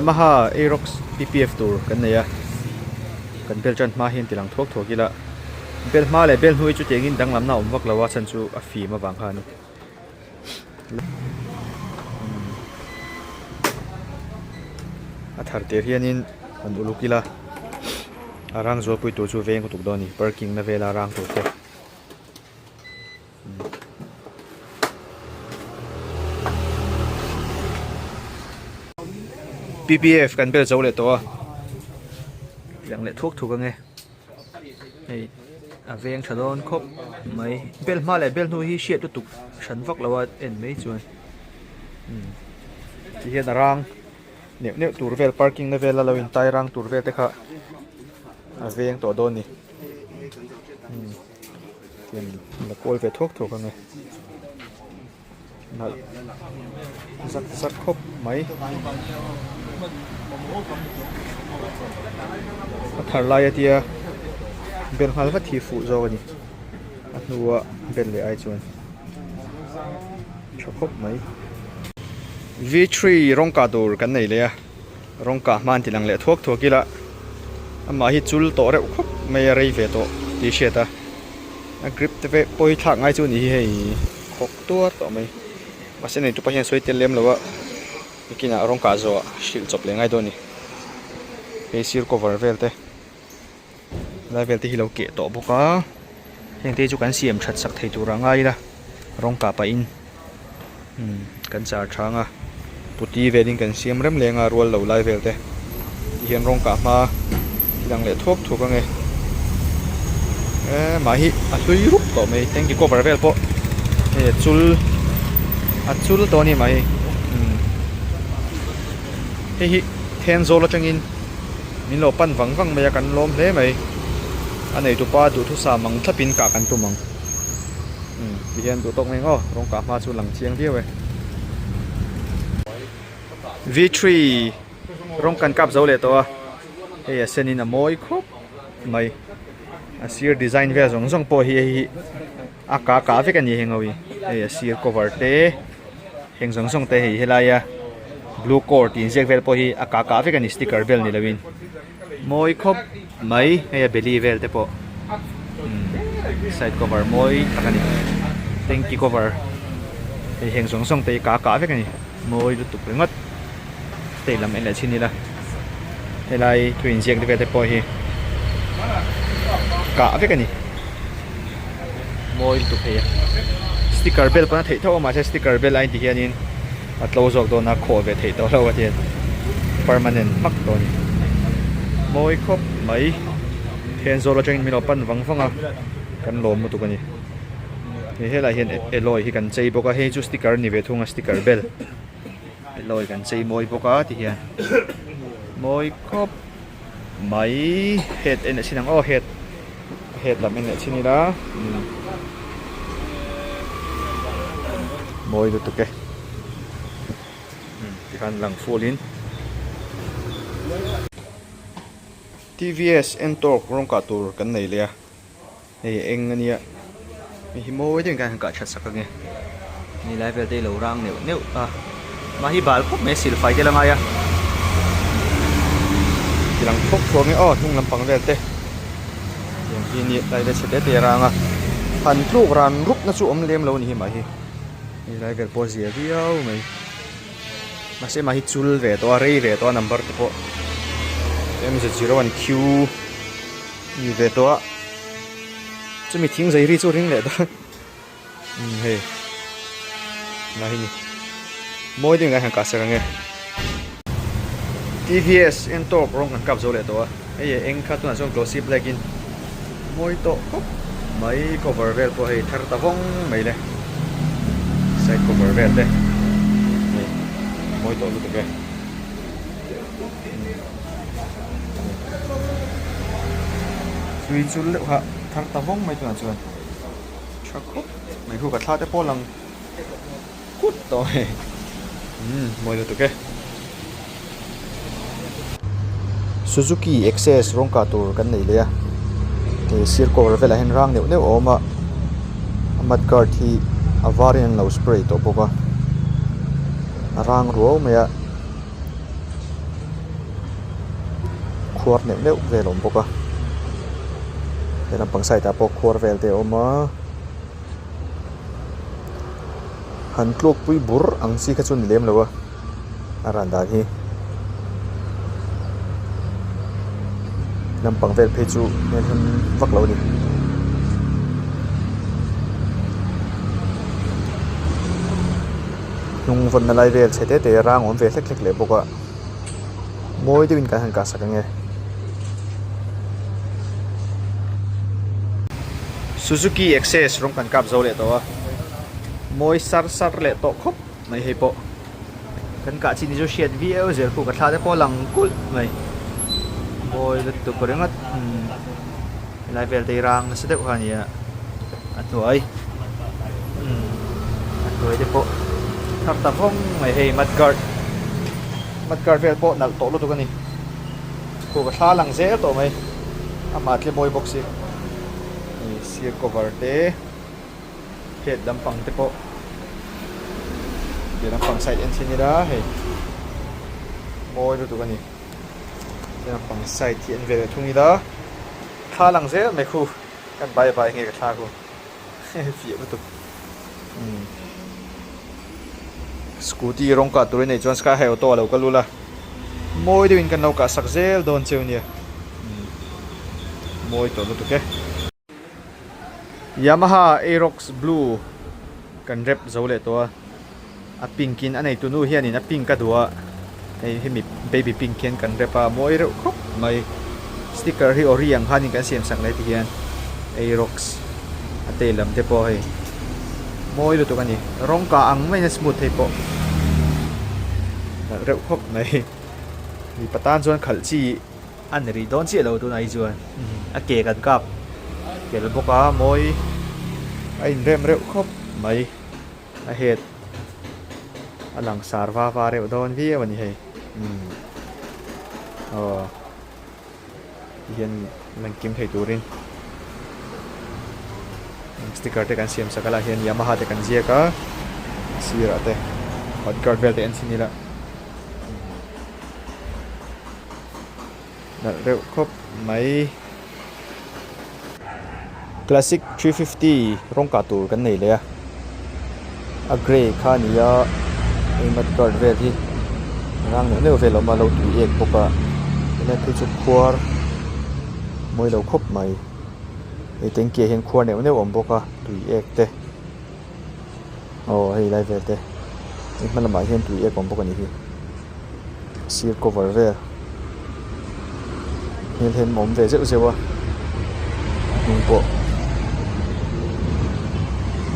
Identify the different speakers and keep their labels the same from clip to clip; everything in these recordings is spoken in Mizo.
Speaker 1: Yamaha Aerox PPF tur kan nei a, kan bel tan hma hian tilang thuak thuak ila, bel hma leh bel hnu hi chutiangin danglamna a awm vak lo a chhan chu a fim avang kha a ni. A thar tir hianin han uluk ila a rang zualpui tur chu veng lutuk dawn a ni parking na vela rang tur te. Ppf kan bel zo leh tawh a tiang leh thuak thuak ange hei a veng tha dawn khawp mai bel hma leh bel hnu hi hriat lutuk hran vak lo a en mai chuan ti hian a rang neuh neuh tur vel parking na vel a lo in tai rang tur vel te kha a veng tawh dawn a ni. Tian la kawl ve thuak thuak ang e. Nalh zak zak khawp mai. A thar lai a tia bel nghal vat hi fuh zawk a ni. A hnua bel leh ai chuan tha khawp mai. V3 rawng kah tur kan nei leh a. Rawng kah hman ti lang leh thuak thuak ila amah hi chul tawh reuh khawp mai a rei ve tawh tih hriat a a grip te pawh hi thlak ngai chu a nih hi hei khawk tuar tawh mai mahse nei tupa hian sawi tel lem lo a nikinah rawng kah zawh ah hrilh chawp leh ngai dawn a ni hei sir cover vel te. Lai vel te hi lo keh tawh bawk a heng te hi chu kan siam that sak thei tur ah ngai ila rawng kah pah in umm kan char thang a puti vel in kan siam rem leng a rual lo lai vel te ti hian rawng kah hma thil ang leh thuak thuak ang e eh mah hi a hlui rup tawh mai tanky cover vel pawh hei a chul a chul tawh a ni mah hi umm hei hi Thenzawl atangin. Min lo pan vang vang mai a, kan lawm hle mai. A neitupa duhthusam ang thlapin kah kan tum ang. Umm ti hian duh tawk mai ang aw, rawng kah hma chu lang chiang viau e. V3 rawng kan kap zo leh tawh a, hei a sen in a mawi khawp mai. A sir design vel zawng zawng pawh hi hei hi a kah kah vek a ni heng ho hi. Hei a sir cover te. Heng zawng zawng te hei helaia blue core tih inziak vel pawh hi a kah kah vek a ni sticker vel ni loin mawi khawp mai hei a belly vel te pawh umm side cover mawi tak a ni tanky cover hei heng zawng zawng te hi kah kah vek a ni mawi lutuk ringawt state lam en leh chin ila helai thu inziak te vel te pawh hi kah vek a ni mawi lutuk hei a sticker bel pawn a theih tho a mahse sticker bel a intih hianin a tlo zawk dawn a khawh ve theih tawh lo a tian permanent hmak tawh a ni mawi khawp mai Thenzawl atangin min lo pan vang vang a kan lawm lutuk a ni he helaiah hian alloy hi kan chei bawk a hei chu sticker a ni ve thung a sticker bel. Alloy kan chei mawi bawk a ti hian mawi khawp mai head en leh chin ang aw head head lam en leh chin ila mawi lutuk e tikhan lang full in T_V_S Ntorq rawng kah tur kan nei leh a. Hei eng a nia hei hi mawi deuhin khan han kah that sak ange hei lai vel te hi lo rang neuh neuh a mah hi bal khawp mai a silfai te la ngai a ti lang thuak thuak nge aw hnung lampang vel te tiang hi nia lai vel chhe te te a rang a han tluk ran rup na chu awm lem lo a ni hi mah hi hei lai vel pawh a zia viau mai mahse mah hi chul ve tawh a rei ve tawh a number te pawh M Z 01 Q. Ni ve tawh a chumi thing zai ri chu ring leh dawn umm hei na hi ni mawi deuhin kan han kah sak ang e tvs entawk rawng kan kap zo leh tawh a hei a eng kha tunah chuan glossy black in mawi tawh khawp mai cover vel pawh hei thar ta vawng mai le side cover vel te hei mawi tawh lutuk e. Tui chul deuh kha thar ta vawng mai tunah chuan tha khawp mai khu ka thla te pawh lang kut tawh a hei umm mawi lutuk e. Suzuki Access rawng kah tur kan nei leh a hei sir cover velah hian rang neuh neuh a awm a a mud guard hi a varin an lo spray tawh bawk a a rang ruau mai a. khuar neuh neuh vel a awm bawk a he lampang side ah pawh khuar vel te a awm a han tluk pui bur ang chi kha chu a ni lem lo a a ran dan hi lampang vel phei chu hmelhem vak lo a ni. Hnung vawnna lai vel chhe te te rang awm ve hlek hlek leh bawk a mawi deuhin kan han kah sak ang e. Suzuki Access rawng kan kap zo leh tawh a mawi sar sar leh tawh khawp mai hei pawh kan kah chin hi chu hriat viau zel khu ka thla te pawh a lang kulh mai mawi lutuk ringawt umm helai vel te hi rang nasa deuh kha a ni a a hnuai umm a hnuai te pawh thar ta vawng mai hei mud guard mud guard vel pawh nalh tawh lutuk a ni khu ka thla lang zel tawh mai amah tle mawi bawk si hei sir cover te. Head lampang te pawh ke lampang side en thin ila hei mawi lutuk a ni ke lampang side hi en ve leh thung ila thla lang zel mai khu kan bai bai nge ka thla khu fiah lutuk umm scooty rawng kah tur a neih chuan sky high auto a lo kal ul a mawi deuhin kan lo kah sak zel dawn cheu nia umm mawi tawh lutuk e. Yamaha Aerox Blue kan rep zo leh tawh a, a pink in a neitu nu hianin a pink a duh a, hei hemi baby pink hian kan rep a, mawi reuh khawp mai. Sticker hi ori ang khanin kan siam sak leh ti hian Aerox a tail lam te pawh hei mawi lutuk a ni, rawng kah ang maiin a smooth thei pawh nalh reuh khawp mai. Mipa tan chuan khalh chi. A ni rih dawn chiah lo tunah hi chuan a ke kan kap tel bawk a mawi a inrem reuh khawp mai a head a lang sar va va reuh dawn viau a ni hei umm aw ti hian lang kim thei turin sticker te kan siam sak a lah hian Yamaha te kan ziak a sirah te hot guard vel te en chhin ila. Nalh reuh khawp mai. Classic 350 rawng kah tur kan nei leh a. A grey kha a ni a, hei mud guard vel hi rang neuh neuh vel a awm a, lo tui ek bawk a. Helai phei chu khuar mawi lo khawp mai. Hei tanky ah hian khuar neuh neuh a awm bawk a, tui ek te. Aw hei lai vel te hei hma lamah hian tui ek awm bawk a nih hi sir cover vel hmel hem a awm ve zeuh zeuh a a hnung pawh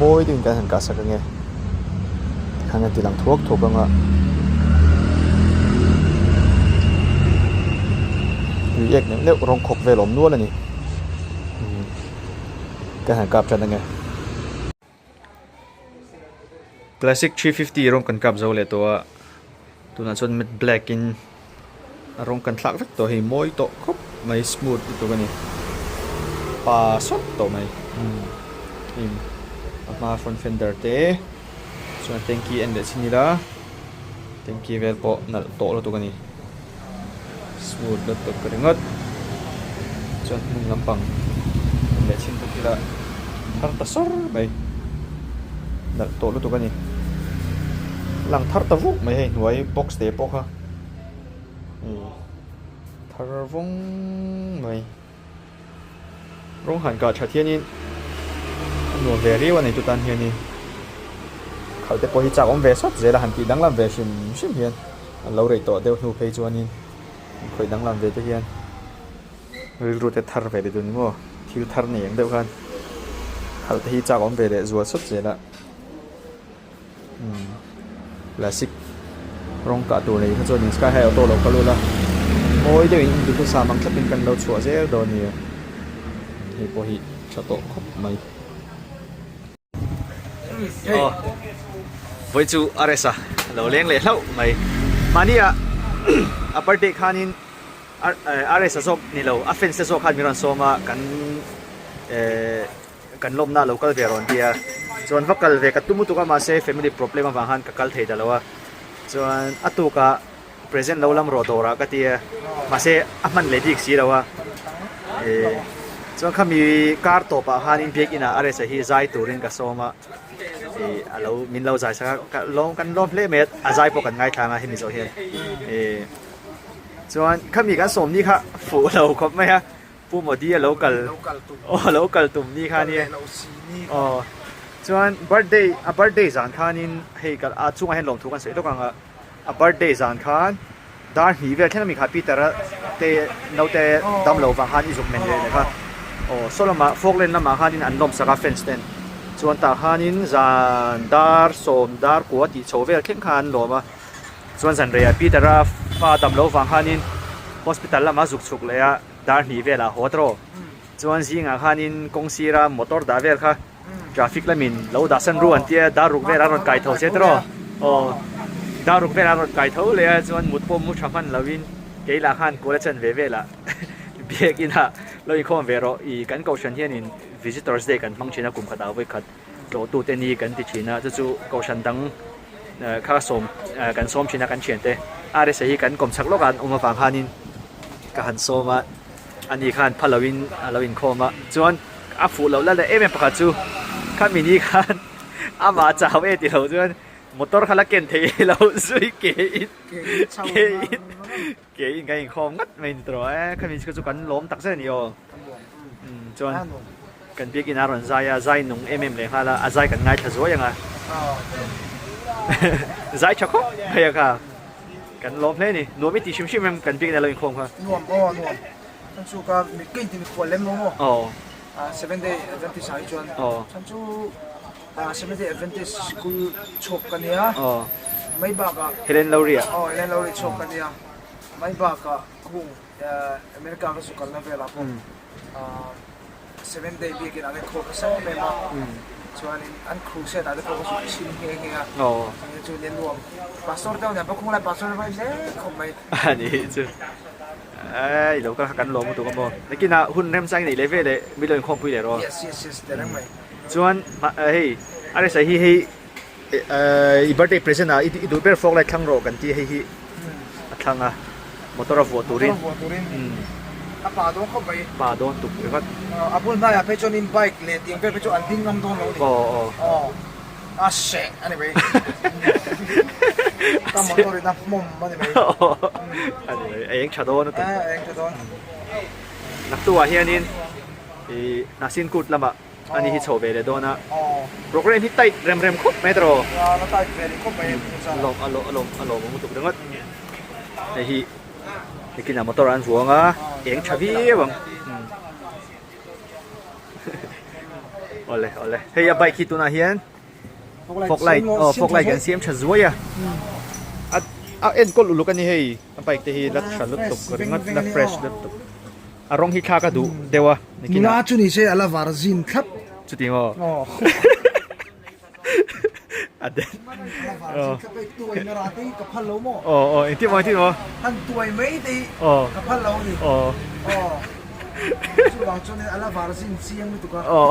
Speaker 1: mawi deuhin kan han kah sak ange tikhan a ti lang thuak thuak anga tui ek neuh neuh rawng khawk vel a awm nual a ni. Ka han kap tan ange. Classic 350 rawng kan kap zo leh tawh a. Tunah chuan matte black in a rawng kan thlak vek tawh hei mawi tawh khawp mai smooth lutuk a ni. Pa sawt tawh mai. Hei a hma front fender te chuan tanky en leh chin ila tanky vel pawh nalh tawh lutuk a ni. Smooth lutuk ringawt chuan hnung lampang leh chhin bawk ila thar ta sawr mai nalh tawh lutuk a ni lang thar ta vuk mai hei hnuai box te pawh kha thar vawng mai. Rawng han kah that hianin a nuam ve riau a nei tu tan hianin khalh te pawh hi chak awm ve sawt zel a han tih danglam ve hrim hrim hian a lo rei tawh deuh hnu phei chuanin an khawih danglam ve te hian rilru te thar ve leh dun maw thil thar nei ang deuh khan khalh te hi chak awm ve leh zual sawt zel a. Classic rawng kah tur nei kha chuanin sky high auto lo kal ula mawi deuhin in duhthusam ang thlapin kan lo chhuah zel dawn nia hei pawh hi tha tawh khawp mai. Aw vawi chu RS a lo leng leh hlauh mai mahni ah a birthday khanin RS a zawk ni lo a fans te zawk khan min rawn sawm a kan ehh. Kan lawmna a lo kal ve rawn tia chuan va kal ve ka tum lutuk a mahse family problem avang khan ka kal thei ta lo a chuan a tukah Present lo lam rawh dawrah ka ti a, mahse a hman leh bik si lo a. Eh, chuan khami kar tawpah khanin biakinn ah RSa hi zai turin ka sawm a, eh a lo min lo zai sak a, ka lawm kan lawm hle mai a, a zai pawh kan ngaithla ang a hemi zawh hian. Eh, chuan khami kan sawm ni kha fuh lo khawp mai a, Pu Modi a lo kal aw lo kal tum ni kha nia aw chuan birthday a birthday zan khanin hei kal a chungah hian lawmthu kan sawi lawk ang a a birthday zan khan dar hnih vel thleng ami kha Peter a te naute dam lo vang khan i zuk men leh leh kha aw saw lamah Falkland lamah khanin an lawmsak a fans ten chuan tah khanin zan dar sawm dar kua tih chho vel thleng khan an lawm a. Chuan zan reiah Peter-a fa dam lo vang khanin hospital lamah zuk chhuk leh a, dar hnih velah haw tawh. Chuan zingah khanin kawng sira motor dah vel kha traffic lamin lo dah san ru an tia, dar ruk velah a rawn kai tho che tawh. Aw, dar ruk velah a rawn kai tho leh a, chuan mut pawh mu tha hman loin kei lah khan kual a chan ve velah biakinah lo inkhawm ve rawh. I kan kohhran hianin visitors day kan hmang thin a, kum khatah vawikhat tlawhtute ni kan ti thin a, chu chu kohhran dang kha sawm kan sawm thin a kan thiante RSA hi kan kawm chak lawk a an awm avang khanin ka han sawm a ani khan pha loin a lo inkhawm a chuan a fuh loh la leh em em pakhat chu khami ni khan amah chau e tih loh chuan motor kha la ken thei lo zui ke in ke in ke in kan inkhawm ngat mai ni tawh e khami chu kan lawm tak zet a ni aw chuan Kan biakinn a rawn zai a, zai nung em em leh nghal a, a zai kan ngaithla zuai ang a. Zai tha khawp mai a kha. Kan lawm hle a ni. Nuam i ti hrim hrim em kan biakinn a lo inkhawm kha?
Speaker 2: Nuam aw nuam. Chan chu ka mit ka inti mikhual lem lo maw?
Speaker 1: Aw.
Speaker 2: Seventh Day Adventist ah hi chuan.
Speaker 1: Aw.
Speaker 2: Chan chu Seventh Day Adventist sikul chhuak ka nia.
Speaker 1: Aw.
Speaker 2: Mai bakah.
Speaker 1: Helen Lowry ah.
Speaker 2: Aw Helen Lowry chhuak ka nia. Mai bakah kung America ka zu kalna velah pawh Seventh Day biakin an inkhawm nasa em em a, chuanin an crusade ah te pawh ka zuk chhin nghe nghe a, chuan chu nia nuam Pastor te ho nen pawh khunglai Pastor te pawh hle khawp mai.
Speaker 1: A ni chu ai lo kal kha kan lawm lutuk a maw nakinah hun remchang i neih leh veleh min lo inkhawm pui leh rawh.
Speaker 2: Yes yes yes ti reng mai.
Speaker 1: Chuan hei a resa hi hei I birthday present ah i duh ber fawk lai thlang rawh kan ti hei hi a thlang a motor a vuah turin
Speaker 2: motor a vuah turin a pa dawn khawp mai
Speaker 1: pa dawn tuk ringawt
Speaker 2: a bul hnaiah phei chuan in bike leh tiang vel phei chu an ding ngam dawn lo a ni
Speaker 1: aw aw
Speaker 2: aw a seh a ni mai ka motor in a hmawm a ni mai
Speaker 1: a ni mai a eng tha dawn a
Speaker 2: a eng tha dawn
Speaker 1: naktuah hianin i hnahsin kut lamah Ani hi chho ve leh dawn a. Program hi tight rem rem khawp mai tawh.
Speaker 2: A tight ve leh khawp mai.
Speaker 1: A lawm a lawm a lawm awm lutuk ringawt. Hei hi nikinah motor an vuang a eng tha viau ang. Awle awle hei a bike hi tunah hian fog light aw fog light kan siam tha zuai a. A a enkawl uluk a ni hei a bike te hi la tha lutuk ringawt la fresh lutuk. A rawng hi thlak a duh deuh a nikin
Speaker 2: Nula chu ni se a la var zin thlap.
Speaker 1: Chuti maw?
Speaker 2: Aw.
Speaker 1: A den.
Speaker 2: A la var zin thlap hei tuai na rah te hi ka phal lo maw?
Speaker 1: Aw aw engtin maw engtin maw?
Speaker 2: Han tuai mai te hi ka phal lo a ni.
Speaker 1: Aw.
Speaker 2: Aw. Chuvang chuanin a la var zin chiang lutuk a.
Speaker 1: Aw.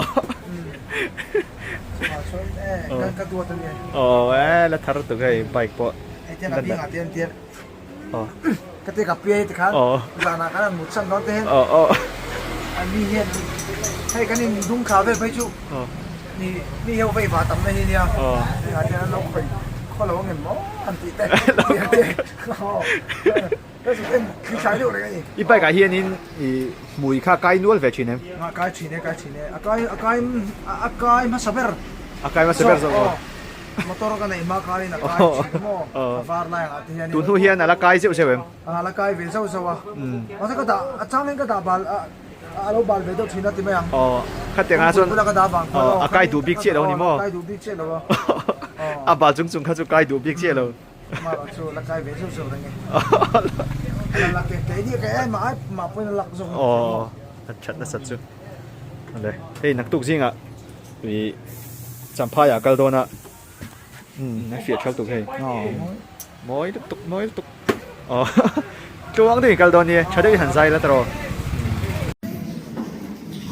Speaker 2: Chuvang chuan e ka duat a nia.
Speaker 1: Aw e la thar tuk hei bike pawh.
Speaker 2: Hei tiang a bingah te hian tiang. Ka ti ka piai ti khan zanah kan han mut san dawn te hian an mi hian hei kan in dung thla vel phei chu ni mi ho vei va tam na hi nia hengah hian an lo khawih khaw lo angem maw an tih te thli thlai deuh reng a ni.
Speaker 1: I bike ah hianin i hmui kha kai nual ve thin em?
Speaker 2: Kai thin e kai thin e a kai a kai a kai hmasa ber
Speaker 1: a kai hmasa ber zawk aw.
Speaker 2: Motor ka neih hma khanin a kai thin maw? A var lai angah te hianin.
Speaker 1: Tun hnu hian a la kai zeuh zeuh em?
Speaker 2: A la kai ve zauh zauh a. Mahse ka dah, a chang hian ka dah bal, a lo bal ve deuh thin a ti mai ang.
Speaker 1: Aw, khatiang ah chuan
Speaker 2: Kawngpui bula ka dah vang khuan aw.
Speaker 1: A kai duh bik chiah lo ni maw?
Speaker 2: A kai duh bik chiah lo a.
Speaker 1: A bal chung chung kha chu kai duh bik chiah lo.
Speaker 2: Amaherawh chu la kai ve zeuh zeuh reng e. A la lak e, kei ni kei ai mah ai mah pawhin a lak zawk ang.
Speaker 1: Aw, a that nasat chu. Awle, hei naktuk zingah Ih Champhai ah kal dawn a umm a fiah thal tuk hei mawi lutuk mawi lutuk aw tluang deuhin kal dawn nia tha deuhin han zai la tawh rawh.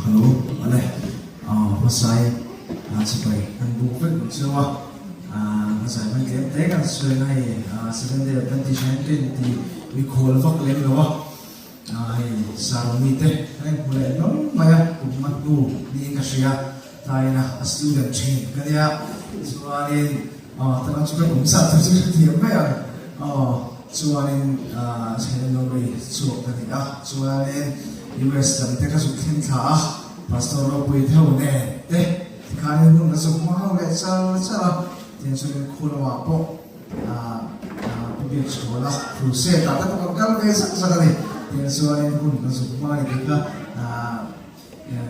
Speaker 2: Hello ale aw hmasai a chipai an buk vek ang cheu a. Kan zai hman tlem te kan sawi na hei Seventh Day Adventist hian ka inti mikhual vak lem lo a, hei Saroni te kan inhmu leh hlawm mai a, kum nga hnu niin ka hria tlaiin a a student thin ka nia chuanin takam chu kan awm zat chu ka thiam mai ang chuanin China Norway chhuak ka ni a chuanin US lam te ka zuk thleng thla a Pastor Ropui Theu nen te. Tikhanin hun ka zuk hma ho leh char char a, tiang chuanin khu lamah pawh Pu Biakchhawla crusade ah te pawh kan kal ve zak zak a ni. Tiang chuanin hun ka zuk hma a ni tih kha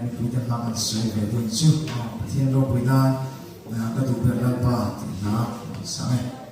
Speaker 2: mipuite hma kan sawi ve dun chu Pathian ropui nan ka duh ber Lalpa tih hla a rawn sang e.